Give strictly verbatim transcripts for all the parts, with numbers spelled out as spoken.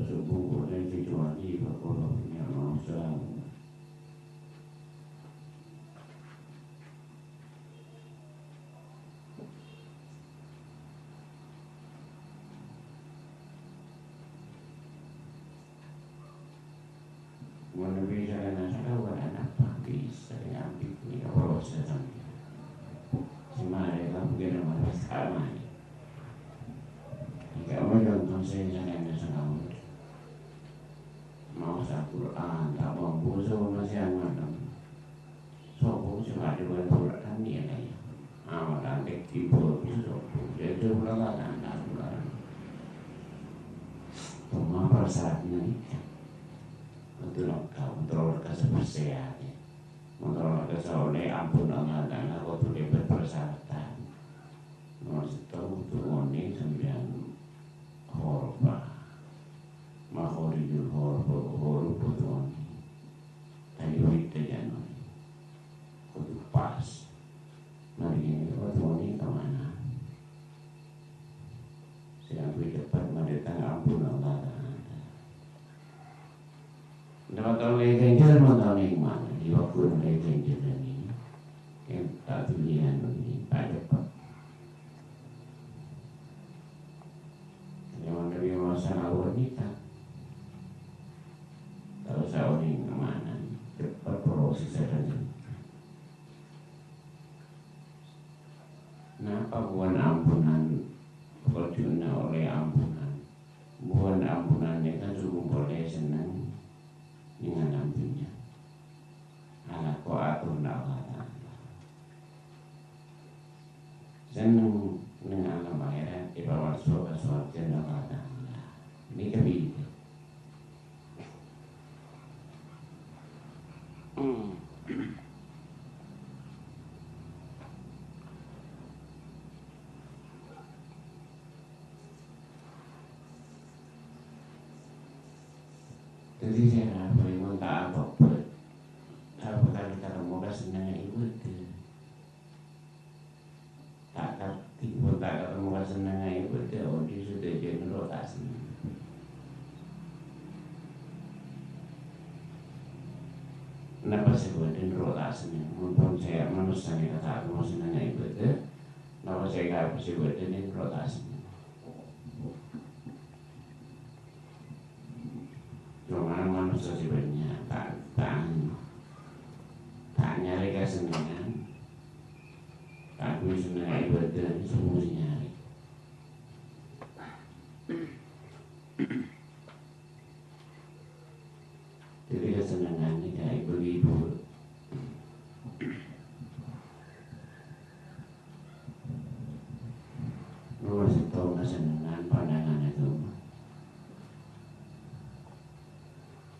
Sobung polè kecuali bâkto bânnè maos salamè. Mon bisa ana' salawat, anapa bisa nyambi ni ka proses sampeyan. Sè marè ka bukan nama sama. Jika mau contoh saya sana ada salawat. Maos Al-Qur'an, ta' mampu, sapa masih amalem. Sapa sè padâ bân Qur'an, ya, ya. Amalan tek tiba, sapa. Jadi, mula-mula, nah, nah, mula. Coma persyaratna nèka. Untuk lengkap, untuk lengkap seperti ya. Untuk lengkap oleh ampun Allah Ta'ala, kudu lebat persyaratan. Nomor sèttong, kudu onèng sampèyan horfa. Makhorijul horfa, huruf kudu onèng. Tajwid tajano. Kudu pas. Mari ini kudu onèng ka mana? Sè lebbi cepet madâteng ampun Allah Ta'ala. Napa tao lè ganjel, mon tao nèng mana? Di waktu lè ganjel ini. Kan tak tulian ini, tak cepet. Yang mana dia masa lawan kita. Kalau saya ini kemana? Cepet proses saya tadi. Napa buwan ampunan, pokokna oleh ampunan. Buwan ampunan nèka sokong polè senneng nèng alam dhunnya. Alako atorra Allah Ta'ala. Senneng nèng alam akhèrat, èpawarso ka sowarghâna Allah Ta'ala. Nèka bhidhâ. Hmm. Dhâddhi, sè nabâi mon ta' atobhât, ta' bhâkal èkatemmo kasennengngan ibâdâ. Ta' ka-, mon ta' katemmo kasennengngan ibâdâ, odi' sadhâjâna ro' ta' senneng. Napa sè bâdâna ro' ta' senneng? Mon pon sè manossa nèka ta' katemmo sennengngan ibâdâ, napa sè ka-, sè bâdâna ro' ta' senneng? Coma manossa sè bânnya' ta', ta', ta' nyarè kasennengngan, ta' duwâ' sennengngan ibâdâ, sè mosè nyarè. Dhâddhi, kasennengngan nèka èbâgi dhuwâ'. Nomor sèttong, kasennengngan pandangan aghâma.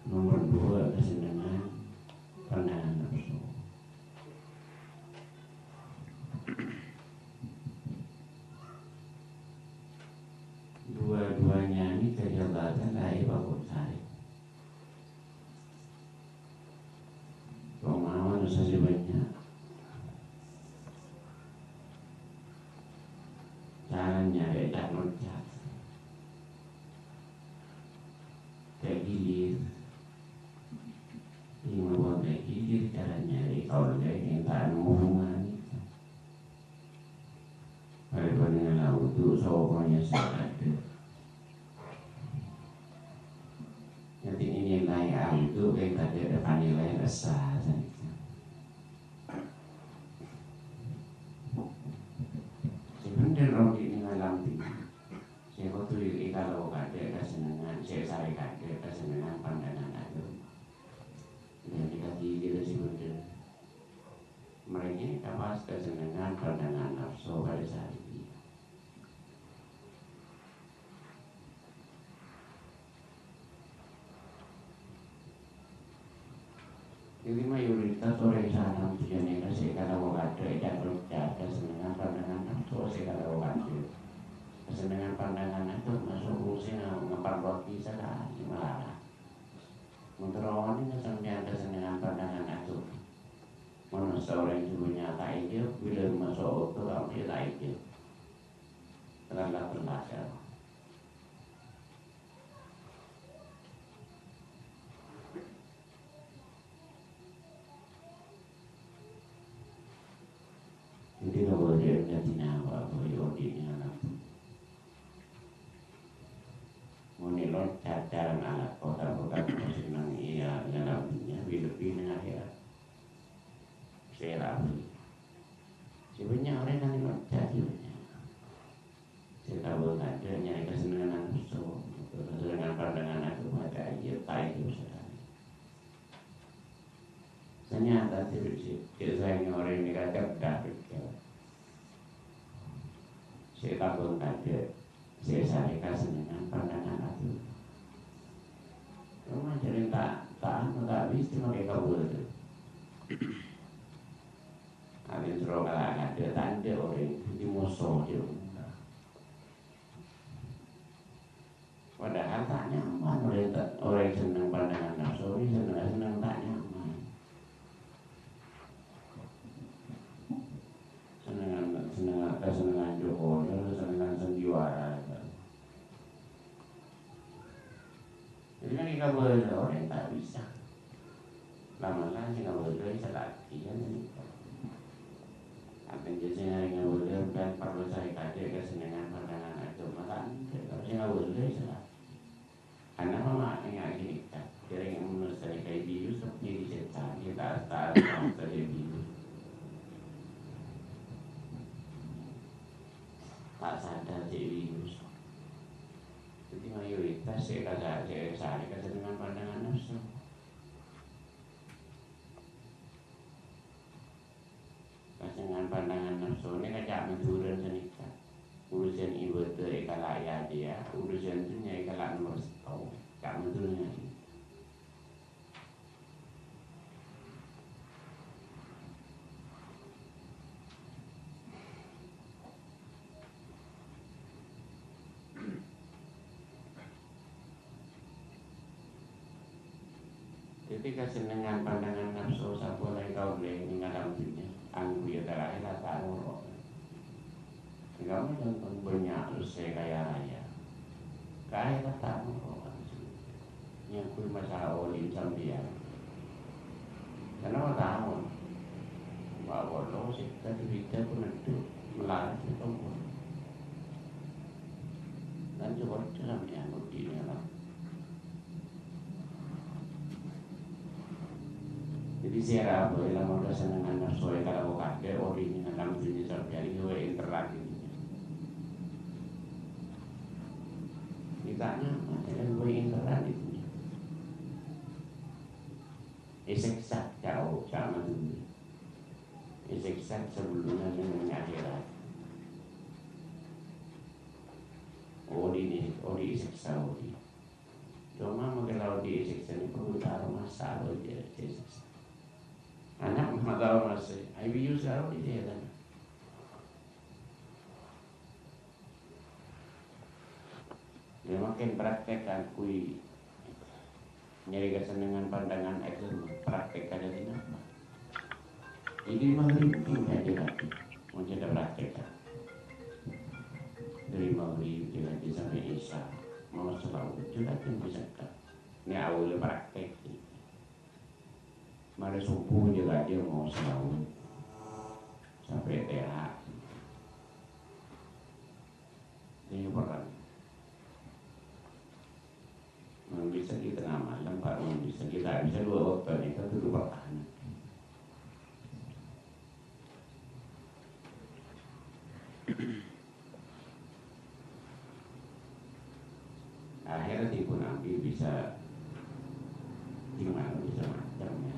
Nomor duwâ', kasennengngan pandangan nafsu. Dua-duanya ini kejahatan lahir bangun sari. Pemahaman dosa sè bânnya'. Cara nyarè cak-mecak. Kagilir. Imawa kagilir cara nyarè kaulâ yang tak nemu hubungan. Bâdâ panèka la wudu, sokona sè adâ'. Nanti nilai awudu kan tadâ' panilaian essa sanèka. Sè bhendher odi' nèng alam dhunnya. Sè kodhu èkalakoè kadâ' kasennengngan, sè èsarè kadâ' kasennengngan pandangan aghâma. Dhâddhi kagilir sè bhendher. Marèngè kapas kasennengngan pandangan nafsu kali sari. Dhâddhi mayoritas orèng salam bhâjâna sè kalakoè kadâ' ècak-lecak kasennengngan pandangan nafsu sè kalakoè kadâ'. Kasennengngan pandangan nafsu maso' sè nga-, ngaparloaghi sakalè malarat. Mon terro onèng sampèyan kasennengngan pandangan nafsu. Manossa orèng sè bânnya' ta' ijâb, bilâ maso' oto kabbhi ta' ijâb. Telat-telat, ya. Cacaran alako, ta' bhâkal senneng, iyâ, è alam dhunnya, lebbi-lebbi neng akhèrat. Sè rabu. Sè bânnya' orèng nangèng lojjhâ, sè bânnya'. Sè kabâl tadâ' nyarè kasennengngan napso, kasennengngan pandangan agama, ta' iyâ, ta' iyâ sakalè. Ternyata sè, sè, sè saèngghâ orèng nèka cerdas, bhâjjhâ. Sè kabâl tadâ', sè èsarè kasennengngan pandangan agama. Coma jârèya ta', ta' anu, ta' bisa makè kabâl. Arèya soro kala' kadâ' tandhâ orèng dhâddhi moso, jâ. Padahal ta' nyaman orèng ta-, orèng senneng pandangan napso, orèng senneng-senneng ta' nyaman. Sennengngan, sennengngan, kasennengngan jokol, sennengngan sandiwara. Jadi, nangèng kabâlâ orèng ta' bisa. Lama-lama sè ngabâlâ èsala'aghi, kan, ghânèka. Artèna sè nangèng ngabâlâ kan parlo sarè kadâ' kasennengngan pandangan agama, kan, sè ngabâlâ èsala'aghi. Anapa ma' nèka ghânèka? Jârèya manossa nèka èbiyus, èbiyus sètan, ta', ta', ta' sadar èbiyus. Ta' sadar èbiyus. Dhâddhi mayoritas sè kasa-, sè èsarè kasennengngan pandangan napso. Kasennengngan pandangan napso nèka ca' Madhurâ sanèka. Urusan ibâdâ èkala' è-ajiyâ, urusan dhunnya èkala' nomor sèttong. Ca' Madhurâ nèka. Dhâddhi, kasennengngan pandangan napso samponna èkaollè neng alam dhunnya, angghuy ka akhèrat ta' noro'. Èngghâ' conto bânnya' sè kaya raya. Ka akhèrat ta' noro', nyangghuy masa oli sampèyan. Sanapa taon? Empa' polo, sèkta, dubidda, ponèddu, malarat, sèttong polo. Kan coba sampèyan odi'na, lah. Dhâddhi, sè rabu, lamun kasennengngan napso èkalako kadâ', odi'na alam dhunnya sampèyan ghâbây ènterraghi. Kita nyaman, èghâbây ènterraghi. Èsèksa, ca', ca' Madhurâ. Èsèksa sabellunna neng akhèrat. Odi' nè, odi' èsèksa, odi'. Coma makè la odi' èsèksa nèko taro masa odi' èsèksa. Ana' ma' taro masa, ai biyus karo odi' sètan. Yâ, makin praktek kaangghuy nyarè kasennengngan pandangan agama, praktek kadhâddhi napa? Jadi maghrib ini ngaji lagi, mau jadi praktek kan? Dari maghrib ngaji sampai isya, mau selalu juga kan bisa kan? Ini awalnya praktek. Mare subuh jâ-kajâ mau salamet. Sampè' tèra'. Ini perkara. Mangkèn bisa kita ngamalem, Pak, mangkèn bisa kita bisa dua waktu ini, kan itu pertahanan. Akhirnya si Nabi bisa gimana, bisa macam ya.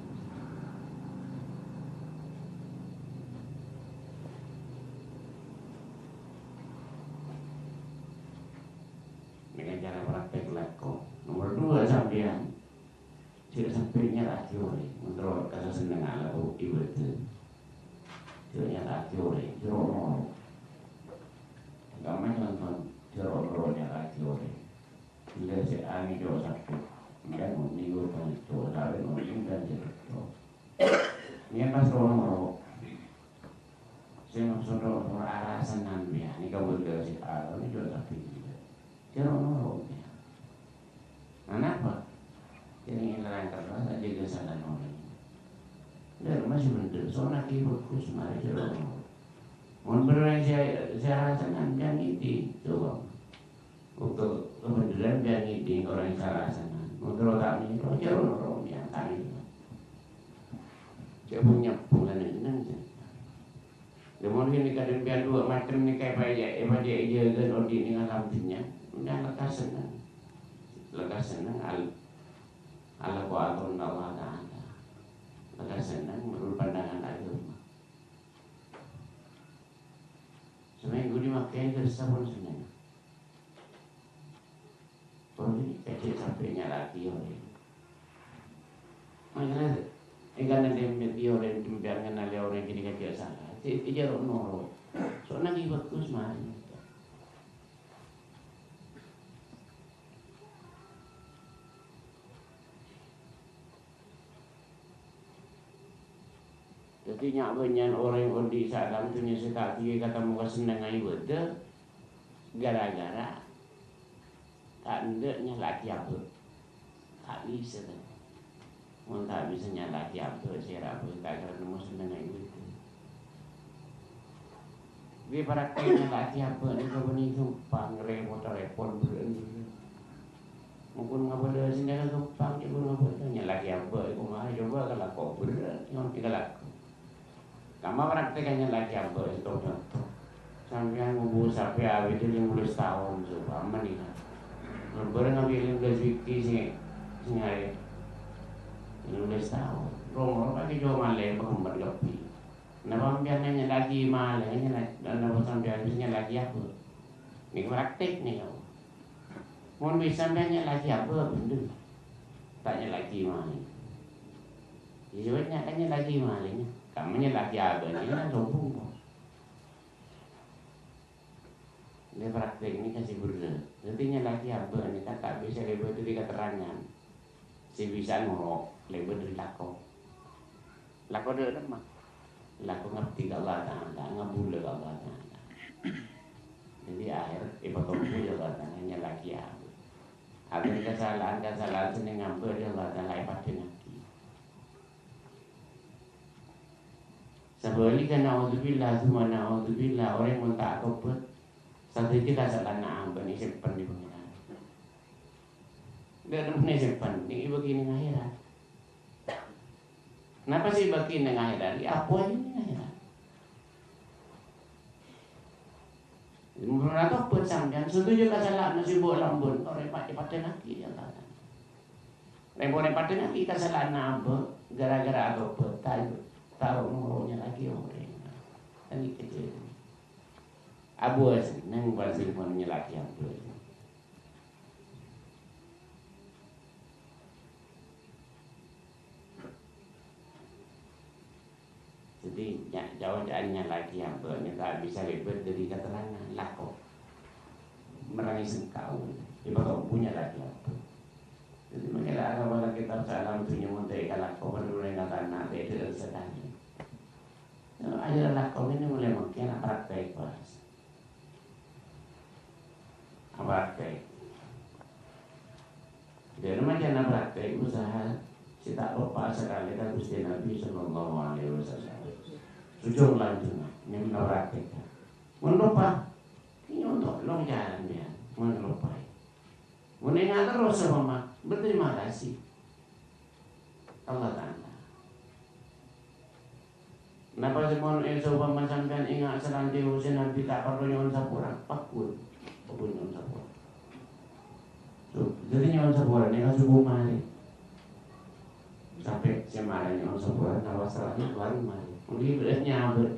Dengan cara praktek lako. Nomor dua, sampeyan Jhâ' sampè' nyara'aghi orèng, mon terro kasennengngan la bu-, ibâdâ. Jhâ' nyara'aghi orèng, jhâ' ro'-noro'. Kamma conto, jhâ' ro'-noro' nyara'aghi orèng. Bilâ sè angèn jhâ' sampè', mènta mon minggu panèko, sawè mon minggu jhâ' ro'. Mènta pas ro'-noro'. Sè maksod ro'-noro' alasan sampeyan, nèka bâdâ sè alasan jhâ' sampè'. Jhâ' ro'-noro'. Anapa? Kèng èlarang kerra ajâgâ salan orèng. Dâ' masih bhender, soalnya ki bagus, mari jhâ' ro'-noro'. Mon bhender sè, sè alasan kan, kan itu, coba. Untuk kebenaran Jhâ' ngèdhing orèng sarasanan. Mon terro ta' mèlo, jhâ' ro-noro mèyang ta' mèlo. Jhâ' bhunga-bhunga neng-enneng, jhâ'. Lamon ghânèka dhâmpèyan duwâ' macem nèka èpajâ-, èpajâ-, èjâgâ odi' neng alam dhunnya, mendingan lekkas senneng. Lekkas senneng al-, alako atoranna Allah Ta'ala. Lekkas senneng menurut pandangan agama. Samènggu dimakaè kersa pon senneng. Pon ini kècè' sampè' nyala'aghi orèng. Makana, èngghâ nèng mèt orèng dhâmpèyan ngennalè orèng ghânèka jhâ' sala. Sè èjâ ro-noro. So'na ghi' bhâghus marè. Dhâddhi, nya'-bânnya'an orèng odi' saalam dhunnya sè ta' dhiyâ katemmo kasennengnganna ibâdâ, ghârâ-ghârâ ta' endâ' nyala'aghi abâ'. Ta' bisa, kan? Mon ta' bisa nyala'aghi abâ', sèra abâ' ta' kèra nemmo sennengnganna ibâdâ. Wi, praktek nyala'aghi abâ' nèko bânnè ghâmpang, rèpot-rèpot bhârâ'. Mon pon ngabâlâ sè nèka ghâmpang, cè' pon ngabâlâ nyala'aghi abâ' iku marè coba kalako bhârâ', ngon kalako. Kamma praktek nyala'aghi abâ' sè to-, conto. Sampèyan ngobu sapè awit lèma bellâs taon, coba, mendingan. Lembur ngambil lèma bellâs biji sè, sè ngarè. Lèma bellâs taon. Rong-rong kaki coba malè, pengembet kabbhi. Napa sampèyan nyala'aghi malè, nyala-, napa sampèyan bisa nyala'aghi abâ'? Nèko praktek nèko. Mon bisa sampèyan nyala'aghi abâ', bhendher. Ta' nyala'aghi malè. Iyâ, wis nya-, kan nyala'aghi malè, nya. Kamma nyala'aghi abâ', nya, kan sombong, kok. Nèko praktek nèka sè bherrâ'. Dhâddhi nyala'aghi abâ' nèka ta' bisa lèbât dhâri katerrangan. Sè bisa noro' lèbât dhâri lako. Lako dhâ' remma? Lako ngabdi ka Allah Ta'ala, ngabulâ ka Allah Ta'ala. Dhâddhi akhèr èpatombu bi' Allah Ta'ala nyala'aghi abâ'. Akhèr kasala'an-kasala'an sè neng abâ' bi' Allah Ta'ala èpaddhingngaghi. Sabhâligghâ, naudzubillah, tsumma naudzubillah, orèng mon ta' atobhât, sadhâjâ kasala'anna abâ' nèka èsempen bi' Pangèran. Dhâ' remma èsempen, nèka èbâghi neng akhèrat. Napa sè èbâghi neng akhèrat? Yâ, apoy neng akhèrat. Mon atobhât sampèyan, sadhâjâ kasala'anna sè bu-, lambun, orèng pa-, èpaddhingngaghi, ya Allah. Rèng-orèng paddhingngaghi kasala'anna abâ', ghârâ-ghârâ atobhât, ta-, ta' ro'-noro' nyala'aghi orèng. Kan èkejjhâ'. Abâ' senneng pas sè mon nyala'aghi abâ'. Dhâddhi, nya-, jhâ'-jhâ' nyala'aghi abâ' nèka ta' bisa lèbât dhâri katerrangan, lako. Merrangè sengkao, èpatombu nyala'aghi abâ'. Dhâddhi, mangkèn la arapa la kètab saalam dhunnya mon ta' èkalako, padâ rèng atana, bhidhâ sakalè. Ayo lako ngènè molaè mangkèn, apraktek, Pak. Apraktek. Dhâddhi, macana praktek usaha sè ta' loppa sakalè ka Ghustè Nabbhi sallallahu alaihi wasallam. Sojhung lanjhângnga, nèng praktek. Mon loppa, nyonto' long jalan, ya. Mon loppa. Mon enga' terros, sampè' berterima kasih. Allah Ta'ala. Napa sè mon è-, saompama sampèyan enga' salantèro sè Nabbhi ta' parlo nyo'on sapora? Paggun. Paggun nyo'on sapora. So, dhâddhi nyo'on sapora nèka subuh marè. Sampè' sè marè nyo'on sapora, napa salantèro marè. Mungkin berarti nyabâ'.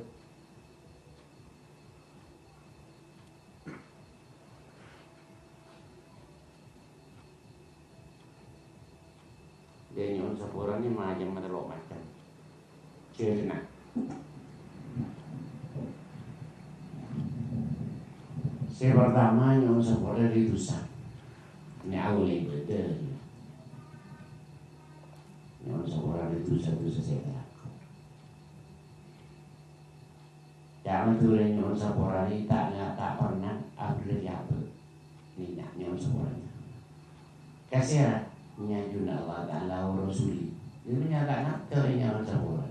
Dhâddhi nyo'on saporana macem, tello' macem. Jhârâna. Sè partama nyo'on sapora dhâri dhusa. Nè' aollè bâdâ. Nyo'on sapora dhâri dhusa-dhusa sè èkalako. Jhâ' Madhurâ nyo'on saporana ta' nga-, ta' pernah abherrâ abâ'. Nèka nyo'on saporana. Kasèra? Nyajuna Allah Ta'ala wa Rasuli. Dhâddhi nyata ngator nyo'on sapora.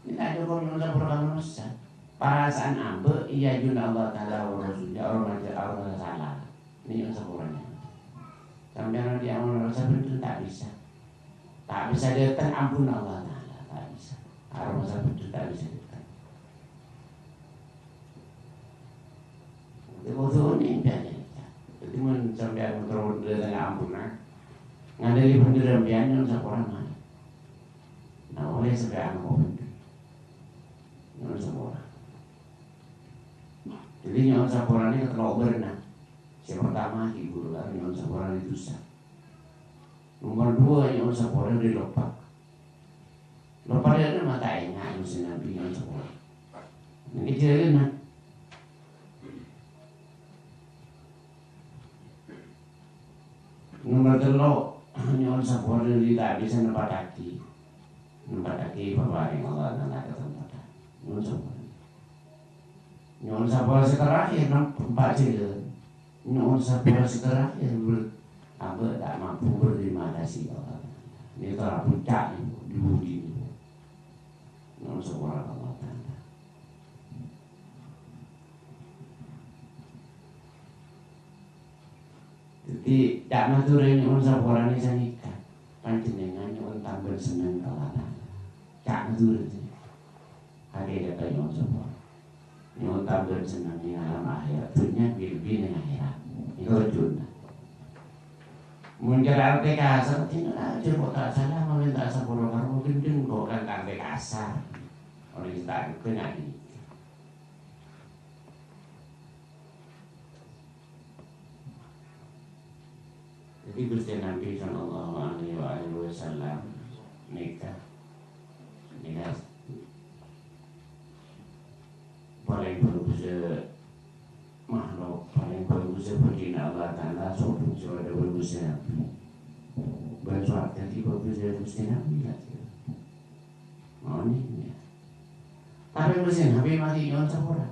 Nèka ta' cokop nyo'on sapora ka manossa. Parasaan abâ' èajuna Allah Ta'ala wa Rasuli, Allah maja-, Allah sala. Nèka nyo'on saporana. Sampèyan mon rassa bhendher ta' bisa. Ta' bisa dâteng ampon Allah Ta'ala, ta' bisa. Aromasa bhendher ta' bisa dâteng. Dhâddhi kodhu onèng sampèyan. Dhâddhi mon sampèyan terro dâteng ampon, ngandelè bhendher sampèyan nyo'on sapora malè. Nah, ollè sampèyan kok bhendher. Nyo'on sapora. Dhâddhi nyo'on sapora nèka tello' bârna. Sè partama, ghi' bhuru la nyo'on sapora dhâri dhusa. Nomer duwâ', nyo'on sapora dhâri loppa. Loppa dhâri ma' ta' enga' Ghustè Nabbhi nyo'on sapora. Nèka jhâlâna. Nomer tello', nyo'on sapora dhâri ta' bisa nempattaghi. Nempattaghi paparèng Allah Ta'ala katempeddhân. Nyo'on sapora. Nyo'on sapora sè terakhir, nem-, empa' jhâlân. Nyo'on sapora sè terakhir, ber-, abâ' ta' mampu berterima kasih ka Allah Ta'ala. Nèka tara puncak nèka, dipuji nèka. Nyo'on sapora ka Allah Ta'ala. Dhâddhi, ca' matorè nyo'on saporana sanèka, panjhennengngan nyo'on tambâna senneng ka Allah Ta'ala. Ca' matorè sanèka. Hakèkatta nyo'on sapora. Nyo'on tambâna senneng neng alam akhèrat. Dhunnya lebbi-lebbi neng akhèrat. Itu tujuanna. Mon cara artè kasar, tinggal aja kok ta' sala, malah ta' sapora karo gendeng kok kan artè kasar. Oleh ta' kena ini. Dhâddhi Ghustè Nabbhi sallallahu alaihi wa alihi wasallam nèka, nèka palèng bhâghusâ makhlok, palèng bhâghusâ bhâdhina Allah Ta'ala, sobung sè padâ bhâghusâ Nabbhi. Bân sowarghâ ghi' bhâghusâ Ghustè Nabbhi, la kèra. Mon nèka. Tapè Ghustè Nabbhi maskè nyo'on sapora.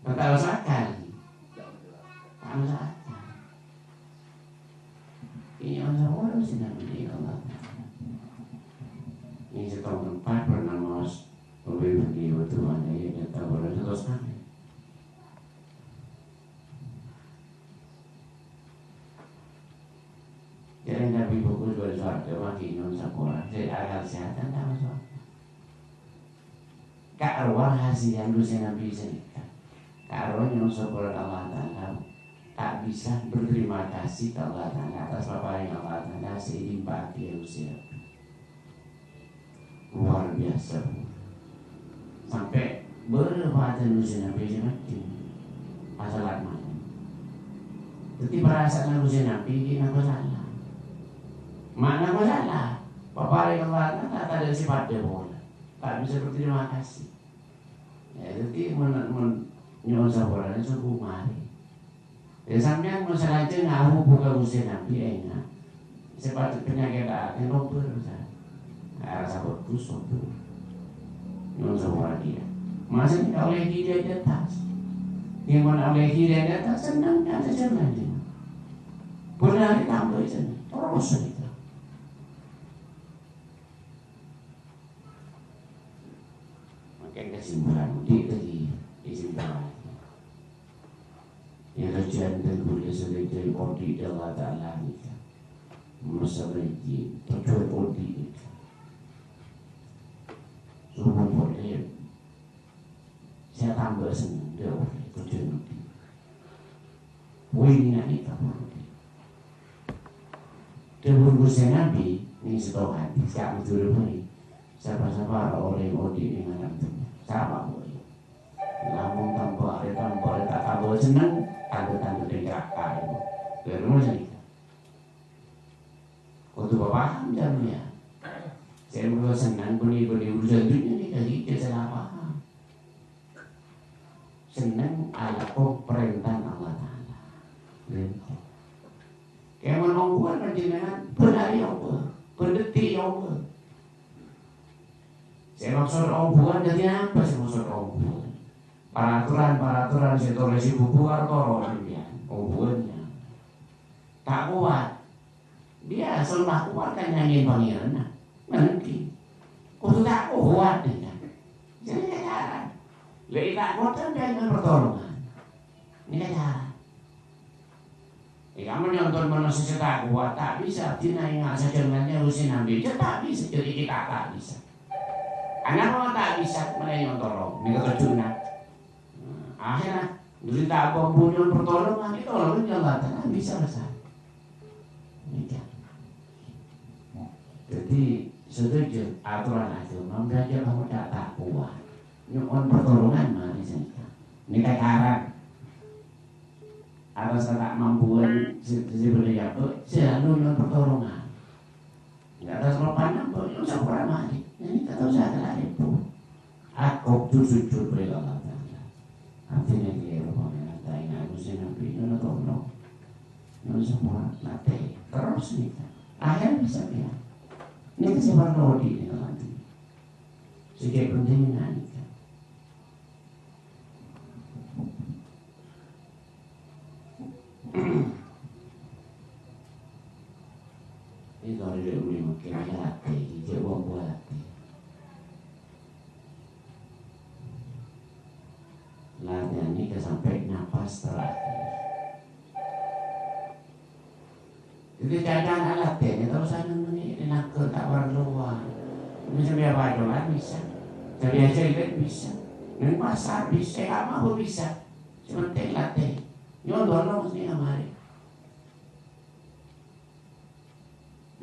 Batal sakal. Ta' maso' akal. Iyâ, Allah, Allah, sè Nabbhi Allah. Neng sèttong tempat pernah maos, mobil bagi waktu mana ya, kata orang seratus kali. Jadi Nabbhi bhâghus bân sowarghâ, maskè nyo'on sapora. Sè akal sehat kan ta' maso' akal. Ka'rowa rahasiana Ghustè Nabbhi sanèka. Ka'rowa nyo'on sapora ka Allah Ta'ala. Ta' bisa berterima kasih ka Allah Ta'ala atas paparèng Allah Ta'ala sè èdimpa'aghi ka Ghustè Nabbhi. Luar biasa. Sampè' bârâ' padâna Ghustè Nabbhi sè maddhi. Pas salat malem. Dhâddhi, parasaanna Ghustè Nabbhi ghi' nangko sala. Ma' nangko sala. Paparèng Allah Ta'ala tadâ' sè padâ polè. Ta' bisa berterima kasih. Ya, dhâddhi mon, mon nyo'on saporana sobung marè. Ya, sampèyan mon salanjhângnga abu ka Ghustè Nabbhi, enga'. Sè patè panyakèt atè lobâr, sa. Arassa bhâghus, sobung. Nyo'on sapora kèya. Masa nèka ollè hidayah dâ' attas. Yèn mon ollè hidayah dâ' attas, senneng kan saja lanjhângnga. Bân arè tambâi senneng. Terros saja. Mangkèn kesimpulan odi' tadi, kesimpulan. Yâ, rajâna ghulâ sadhâjâ odi' dâ' Allah Ta'ala nèka. Masa rajâ, rajâ odi' nèka. Sobung polè. Sè atambâ senneng, dâ' polè, rajâ odi'. Wènèna nèka polè. Dhâbuna Ghustè Nabbhi neng sèttong hadis, ca' Madhurâ bhâi, sapa-sapa orèng odi' neng alam dhunnya, sapa bhâi? Lamon tambâ arè, tambâ arè ta' tambâ senneng, tandhâ-tandhâ dhâri neraka, ibu. Dhâbuna sanèka. Kodhu papaham, jârèya. Sè mèlo senneng bânnè-bânnè urusan dhunnya nèka, ghi' jhâ' sala paham. Senneng alako parèntana Allah Ta'ala. Rènto. Kèmon ongghuwân panjhennengan, bân arè ongghu, bân dhâddhi ongghu. Sè maksod ongghuwân dhâddhi apa sè maksod ongghuwân? Paraturan-paraturan sè ètolès è buku karo toro' sampèyan, ongghuwân ya. Ta' kowat. Biyasa la kowat kan nyangèn Pangèranna. Ngangghuy. Kodhu ta' kowat, ya. Jadi, nèka cara. Lè' ta' kowat kan dâ' pertolongan. Nèka cara. È, kamu nyonton manossa sè ta' kowat, ta' bisa, abdhina enga' sajân nganjeng Ghustè Nabbhi. Jâ' ta' bisa, jâ' iki ta', ta' bisa. Anapa ta' bisa? Mèlè nyontolo, nèka kajuna. Nah, akhirnya, dâri ta' apa-apa nyo'on pertolongan, ètolong Allah Ta'ala, bisa, bisa. Nèka. Jadi, setuju, aturan agama, belajar kamu ta', ta' kowat. Nyo'on pertolongan, mari saja. Nèka cara. Atas katampon sè, sè bâdâ è abâ', selalu nyo'on pertolongan. Nggak ada soropan apa, nyo'on saporana mari. Ini kata saya kena repot. Aku jujur beri Allah Ta'ala. Artinya dia rupa merah, tak ingat aku sih nabi, nyo'on tolong. Nyo'on saporana, mati. Terus nih, akhirnya bisa dia. Ini kesimpulan rodi nih nanti. Sedikit pentingnya nih, kan. Ini kalau dia boleh makin latih, dia buang-buang latih. Latihan ini sampai napas terakhir. Jadi, jangan alat ini terus anu ini, ini nangkep tak perlu. Ini sampai apa aja kan bisa. Sampai aja kan bisa. Neng pasar bisa, kamu apa bisa. Cuma latih. Nyo'on tolong sini kemarin.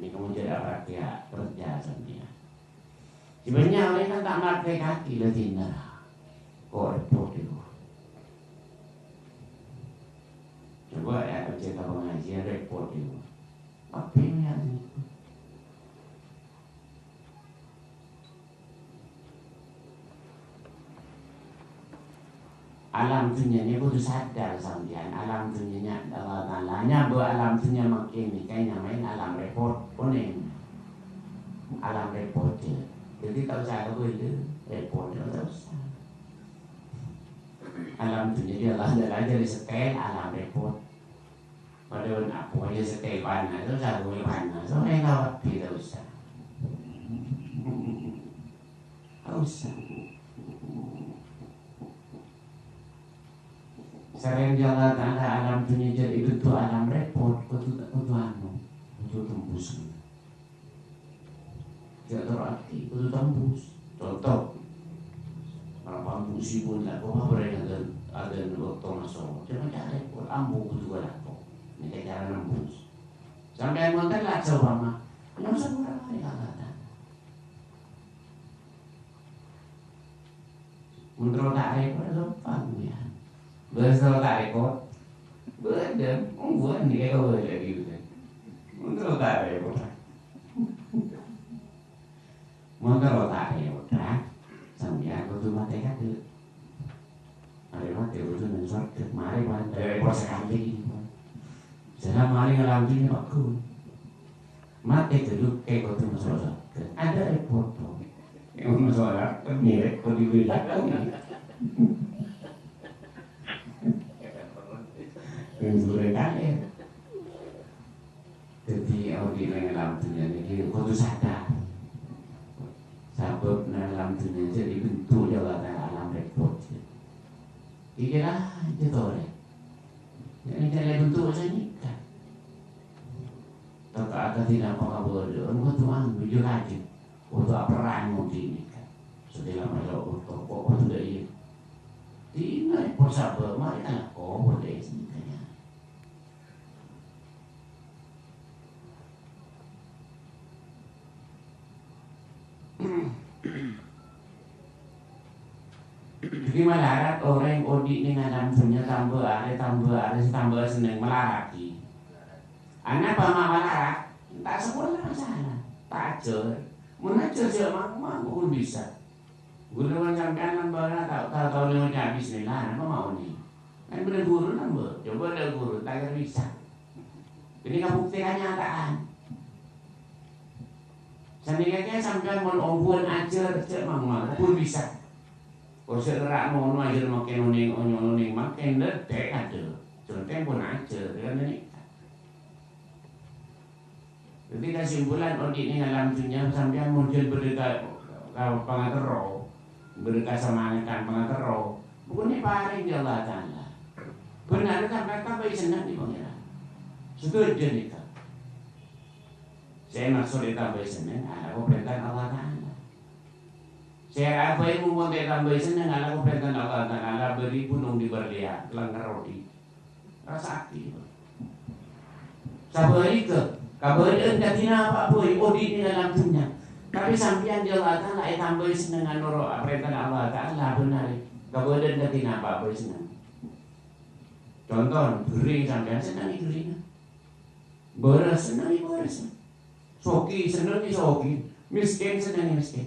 Ini kamu jadi apa dia kerja sampeyan. Sebenarnya orang kan ta' makai kaki lah dinner. Kok repot itu. Coba ya kerja ke pengajian repot itu. Apa ini ya? Alam dhunnyana kodhu sadar sampèyan, alam dhunnyana Allah Ta'ala. Nyambhut alam dhunnya mangkèn nèka nyamaè alam rèpot, onèng. Alam rèpot, ya. Jadi, ta' osa kabâlâ rèpot, ta' osa. Alam dhunnya di Allah Ta'ala jadi setel alam rèpot. Padahal apa aja setel panas, terus aku panas, terus enggak waktu, tidak usah. Tidak usah. Sareng Allah Ta'ala alam dhunnya jadi bentuk alam rèpot, kodhu, kodhu anu, kodhu tembus. Jhâ' terro ati, kodhu tembus. Conto, marapa busibun la, kok apa yang ada, ada waktu masuk. Cuma cara pun ambu kodhu kalako. Ini cara nembus. Sampèyan mon telat saupama, nyamsok ora mari kalatan. Mon terro ta' rèpot, gampang, ya. Bâs terro ta' rèpot. Bâdâ, ongguwân nèka kabâlâ gitu. Mon terro ta' rèpot. Mon terro ta' rèpot, sampèyan kodhu matè kadâ'. Arè matè kodhu neng sorga, marè, marè, rèpot sakalè. Jhâ' marè ngalanjut nèka, Pak Gun. Matè ghâllu, kè kodhu maso' sorga. Adâ' rèpot, Po. Yâ, maso' sorga, mirip kodhu bilâ. Yang sudah kaya. Dhâddhi, odi' neng alam dhunnya nèka kodhu sadar. Sabâb neng alam dhunnya jadi bentuk jâ' Allah Ta'ala alam rèpot. Iki la, jâ' torè. Ini cari bentuk saya nikah. Tata ada tidak apa-apa, orang tuan, bujur aja. Untuk apa ranu di nikah? Setelah melok untuk kok, kok tidak iya? Tidak, pun sabar, mari kan kok, boleh sih, kayaknya. Dhâddhi malarat orèng odi' neng alam dhunnya tambâ arè, tambâ arè, tambâ sennèng malarat ghi. Anapa ma' malarat? Ta' sakola masalah. Ta' ajhâr. Mon ajhâr jhâ' ma'-, ma' pun bisa. Ghuru mon sampèyan nambâna ta', ta' tao ngoca' bismillah, napa ma'oni? Kan bâdâ ghuru nambâ, coba bâdâ ghuru ta' kèra bisa. Ini kabukti kenyataan. Sanèka kèya sampèyan mon ongguwân ajhâr, jhâ' mang-mang, pun bisa. Kok sè nerrak mono ajhâr mangkèn onèng, onyo onèng mangkèn, dâddhi adâ'. Jhâ' tempon ajhâr, kan ini. Dhâddhi, kasimpulan, odi' neng alam dhunnya, sampèyan mon jhân bâdâ ka, ka pangaterro, bâdâ kasamangatan pangaterro, pokokna èparèng bi' Allah Ta'ala. Bhender sampèyan tambâi senneng bi' Pangèran. Setuju nèka? Sè maksod ètambâi senneng, alako parèntana Allah Ta'ala. Sè abâi mon ta' ètambâi senneng, alako parèntana Allah Ta'ala, bâri' ghunong diberlian, lengker odi'. Rassa'aghi. Sabâlikka, kabâdâ'ân dhâddhi napa bhâi, odi' neng alam dhunnya. Tapè sampèyan, ya Allah Ta'ala, ètambâi sennengnga noro' parèntana Allah Ta'ala, bhender. Kabâdâ'ân dhâddhi napa bhâi senneng. Conto, ghâring sampèyan, sennengngi ghâringnga. Bârâs, sennengngi bârâs. Soghi, sennengngi soghi. Mèskèn, sennengngi mèskèn.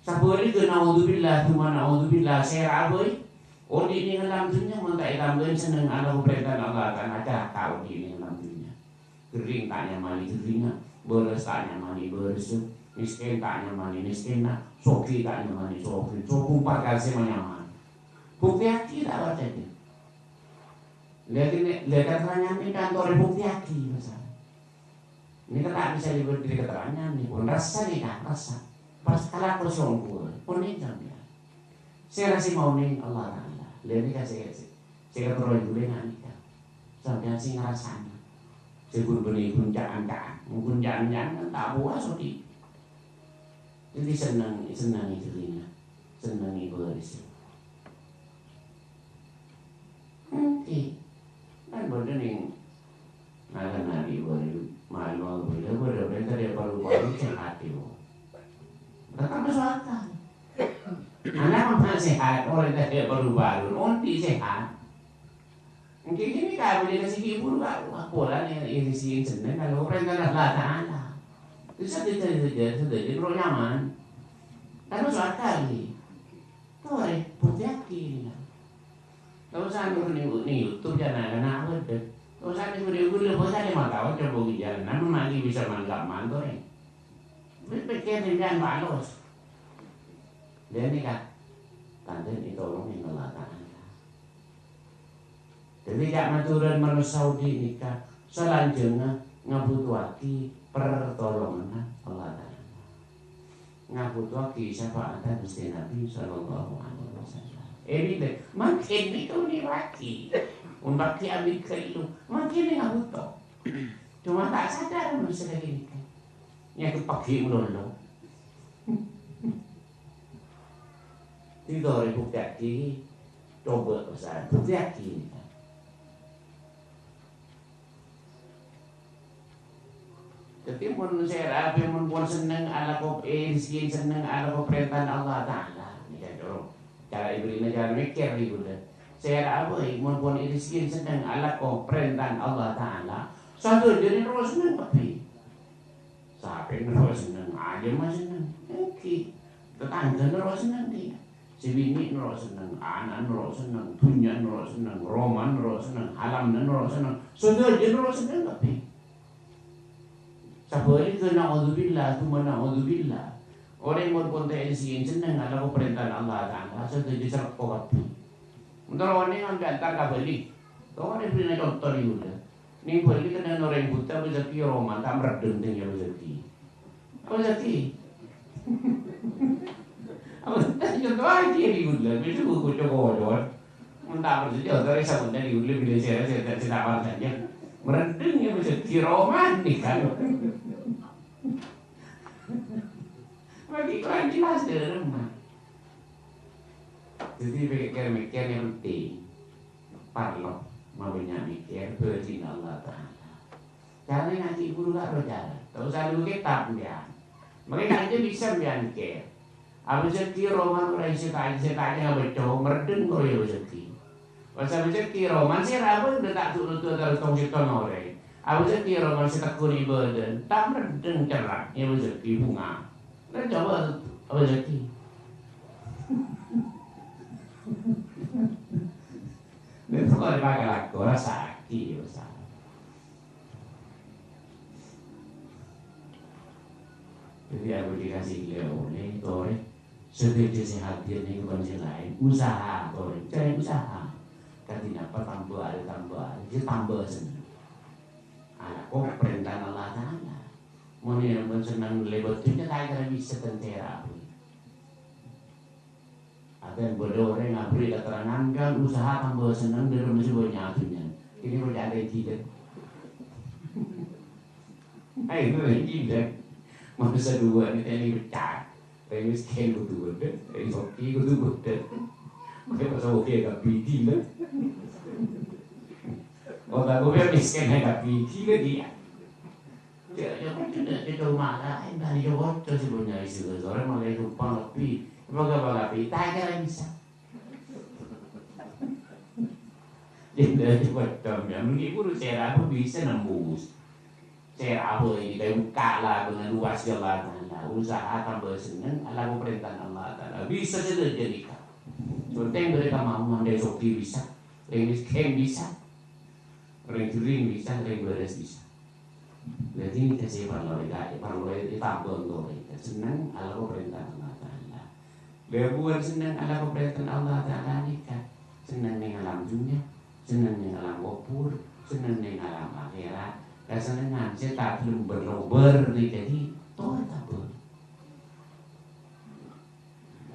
Sabâlikka, naudzubillah, tsumma naudzubillah, sèra bhâi. Odi' neng alam dhunnya mon ta' ètambâi senneng alako parèntana Allah Ta'ala, calaka odi' neng alam dhunnya. Ghâring ta' nyamana ghâringnga, bârâs ta' nyamana bârâssa, mèskèn ta' nyamana mèskènna, soghi ta' nyamana soghi, sobung parkara sè manyamana. Buktèyaghi ta' parcajâ. Lha kènè', lha katerrangan nèka kantorè buktèyaghi, masalah. Nèka ta' bisa èbâdâri katerrangan, nèka pon rassa nèka, rassa. Pas kalako songko, onèng sampèyan. Sèra sè maonèng Allah Ta'ala. Lha nèka sè, sè, sè katerro ghulâ nèka. Sampèyan sè ngarassa'a. Sè ghun bânnè ghun ca'an-ca'an. Ghun ca'an-ca'an kan ta' puas odi'. Dhâddhi senneng, sennengngi ghâringnga. Sennengngi bârâssa. Èngghi. Kan bâdâ neng ngakan nadi bâri' malu bâdâ, bâdâ orèng tadâ' paru-paru sehat, yo. Tetep maso' akal. Ana' ma' sehat, orèng tadâ' paru-paru, ondi' sehat. Èngghi kènè' kabâlâ ka sè ghi' buru ka, wah, polana èrèsè'è senneng, kalau parèntana Allah Ta'ala. Terros sadhâjâ, sadhâjâ, sadhâjâ terro nyaman. Kan maso' akal, ghi. Torè, buktèyaghi, nèka. Ta' osa nèko neng, neng YouTube, jhâ' na'-kana' bâdâ. Ta' osa nèko neng ghulâ, bâsa lèma taon, coba ghi' jhâlân. Nama magi bisa mangkat mantorè. Bi-, pèkkèr sampèyan balos. Dâ' nèka, tanten ètolong neng Allah Ta'ala. Dhâddhi, ca'-matorra manossa odi' nèka, salanjhângnga ngabhutoaghi pertolonganna Allah Ta'ala. Ngabhutoaghi syafa'atta Ghustè Nabbhi sallallahu alaihi wasallam. Ènèka, mangkèn nèka onèng raghi. Mon raghi abit ghâllu, mangkèn ngabhuto. Coma ta' sadar manossa ghânèka. Nyèkep paghi' malolo. Dhâddhi torè buktèyaghi, coba pesan, buktèyaghi. Dhâddhi, mon sèra abâ' mon pon senneng alako, eh, èrèsè'è senneng alako parèntana Allah Ta'ala. Nèka, cara Ibrahim cara mèkkèr nèko, ghulâ. Sèra abâ' mon pon èrèsè'è senneng alako parèntana Allah Ta'ala, sadhâjâna terro senneng kabbhi. Sapè noro' senneng, ajâm senneng. Èngghi. Tatangghâ noro' senneng, ghi. Sè binè' noro' senneng, ana' noro' senneng, dhunnya noro' senneng, romana noro' senneng, alamma noro' senneng. Sadhâjâ noro' senneng kabbhi. Sabâlikka, na'udzubillah, tsumma na'udzubillah. Orèng mon pon ta' èrèsè'è senneng alako parèntana Allah Ta'ala, sadhâjâ sareppo kabbhi. Mon terro onèng, ambi' antar ka Bali. Torè bherri'na conto nèko, ghulâ. Neng Bali kennèng orèng buta, abhâjâghi romana, ta' mèrèddhâng tèng abhâjâghi. Abhâjâghi. Abhâjâghi, conto ajâ nèko, ghulâ. Bisa buku coko-cokoan. Mon ta' parcajâ, torè sabhunten nèko, ghulâ, bilâ sèra, sè ta', sè ta' parcajâ. Mèrèddhâng abhâjâghi romana, kan. Bagi kurang jelas dâlem, Mas. Dhâddhi, mèkkèr-mèkkèr yang penting. Parlo mabânnya' mèkkèr bhâjina Allah Ta'ala. Carana ngajhi ghuru karo cara. Ta' osa nunggu kètab, sampèyan. Mangkèn ajâ bisa, sampèyan, mèkkèr. Abhâjâghi romana, ora sè ta', sè ta' ngabâca, mèrèddhâng karo abhâjâghi. Pas abhâjâghi romana sè rabân, ta' du-, du-, terros tong-sèttong orèng. Abhâjâghi romana sè tekun ibâdâ, ta' mèrèddhâng cerrang, abhâjâghi bhunga. Lah, coba abhâjâghi. Nèko kok dipakai lagu, rassa'aghi, ya, rassa'aghi. Dhâddhi, aku dikasih oleh-oleh, torè. Sadhâjâ sè hadir nèko bân sè laèn, usaha, torè. Carè usaha. Kadhi napa tamba arè, tamba arè, jâ tamba senneng. Alako parèntana Allah Ta'ala. Mon è-, mon senneng lèbât dhunnya, ta' kèra bisa tentara, Bu. Artèna bâdâ orèng aberri' katerrangan kan usaha tamba senneng dâri mèsibâ nyabunyan. Kènè' bâca arè ghi, kan? Ayo, ini gila. Masa dua ini tadi pecah. Rèng mèskèn kodhu bâdâ, rèng soghi kodhu bâdâ. Mangkana pas soghi kabbhi ghilâ. Oh, tako' ya mèskèn kabbhi ghilâ dhiyâ. Ya, ya, cedhak, cedhak mala, entar ya waca sih punya isi sore malah sumpah lebih. Apa gak bakal lebih? Tak kira bisa. Jadi, dari macam ya, menghibur saya apa bisa nembus. Saya apa ini, kita buka lah dengan luas ya Allah Ta'ala. Usaha tambah seneng, ala perintah Allah Ta'ala. Bisa saja jadi kak. Penting dari kemauan, dari soghi bisa, dari mèskèn bisa, dari jering bisa, dari bârâs bisa. Jadi, ini kasih parlo, ya, parlo, ya, tambah untuk mereka. Seneng, ala perintah Allah Ta'ala. Lha, buwân senneng ala paparèntana Allah Ta'ala nèka. Senneng neng alam dhunnya, senneng neng alam kobhur, senneng neng alam akhèrat. Kasennengngan sè ta' ghellem bâr-lobâr nèka ghi' torè tabâr.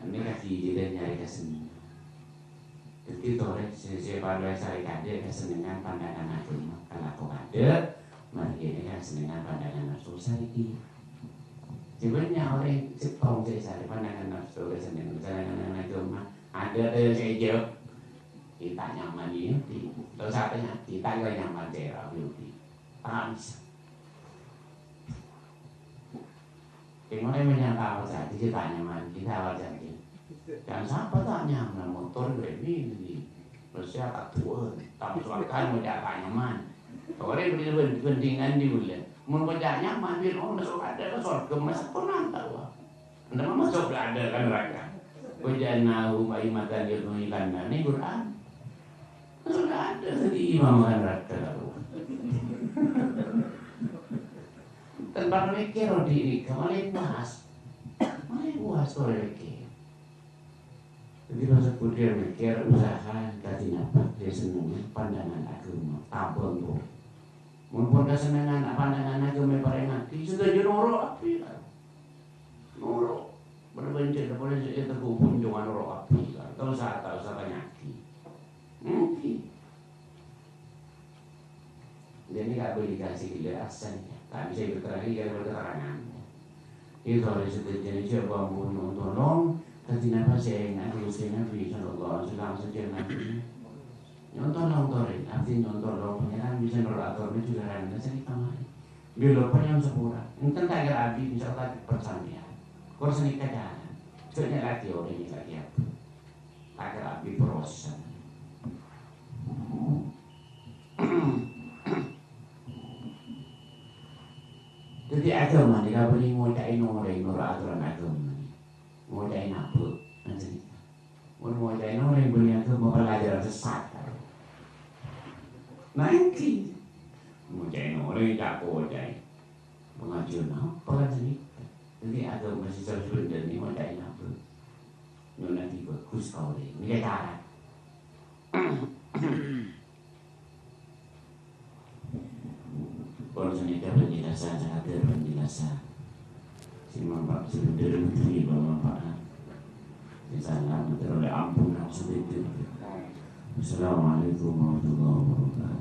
Nèka ghi' jhâ' nyarè kasennengngan. Dhâddhi torè sè, sè parlo èsarè kadhi' kasennengngan pandangan aghâma, kalako kadhi', marè kènè' kasennengngan pandangan nafsu sarè ghi'. Jhâ' bânnya' orèng settong sè èsarè pandangan nafsu, orèng senneng, senneng aghâma. Adâ', adâ' sè èjâwâb, "Kita nyaman ini, Udi." Terros artènya, "Kita nggak nyaman, Cera, Udi." Tangis. Kèng orèng mè' nyang ta' parcajâ, kita nyaman, kita parcajâ. Jhân sapa ta' nyaman, motor ghârèmè ini. Terros ya kaduwân, ta' maso' akal ngoca' ta' nyaman. Orèng bhândhin-bhândhingan dhi' bulâ. Mon ngoca' nyaman, bi' mon maso' adâ' ka sorghâ, maso' konan ta' wa. Ndak maso' ka adâ' ka naraka. Wa ja'alnahu a'immatan yad'una ilan nar. Ini Quran. Maso' ka adâ' dhâddhi imam ka naraka ta' wa. Tanpa mikir, odi' nèka, malah puas. Malah puas, orèng mikir. Dhâddhi, maksod budi mèkkèr usaha kadhi napa sè sennengnga pandangan aghâma, tabâng to. Mon pon kasennengngan pandangan aghâma èparèngaghi, sadhâjâ noro' kabbhi, kan? Noro'. Bân bânjâ polè sè ètegghu boncongan noro' kabbhi, kan? Ta' osa, ta' osa panyakèt. Mungkin. Jadi, nggak boleh dikasih penjelasan, ya. Nggak bisa diterangin, nggak ada keterangan. Itu harus setuju, coba mau nyolong, tadi napa saya ingat dulu saya Nabi sallallahu alaihi wasallam, sejak Nabi. Nyolong, tolong, tolong, abdi nyolong, tolong, pangeran bisa nolak atur ini juga rana saya kamari. Bilo pun yang sepura, enten tak kira abdi, insya Allah, persampean. Kursi nikah jalan, cuma lagi, orang ini lagi apa? Tak kira abdi proses. Dhâddhi, aghâma nèka bânnè ngoca'è orèng noro' atoran aghâma. Ngoca'è nabâ', ngajhâri. Mon ngoca'è orèng bânnè aghâma pelajaran sesat. Nah, èngghi. Ngoca'è orèng ca'na ngoca'è. Pangajhiyân apa kan sènèka? Dhâddhi, aghâma sè sè bhendher nèka ngoca'è nabâ'. Nyo'onnaghi bhâghus ka orèng. Nèka cara. Pon sanèka penjelasan, sakadhâr penjelasan. Sè manfaat, sè bhendher, bhendher, bermanfaat. Sè salah, bhendher, oleh ampun, maksud itu. Assalamualaikum warahmatullahi wabarakatuh.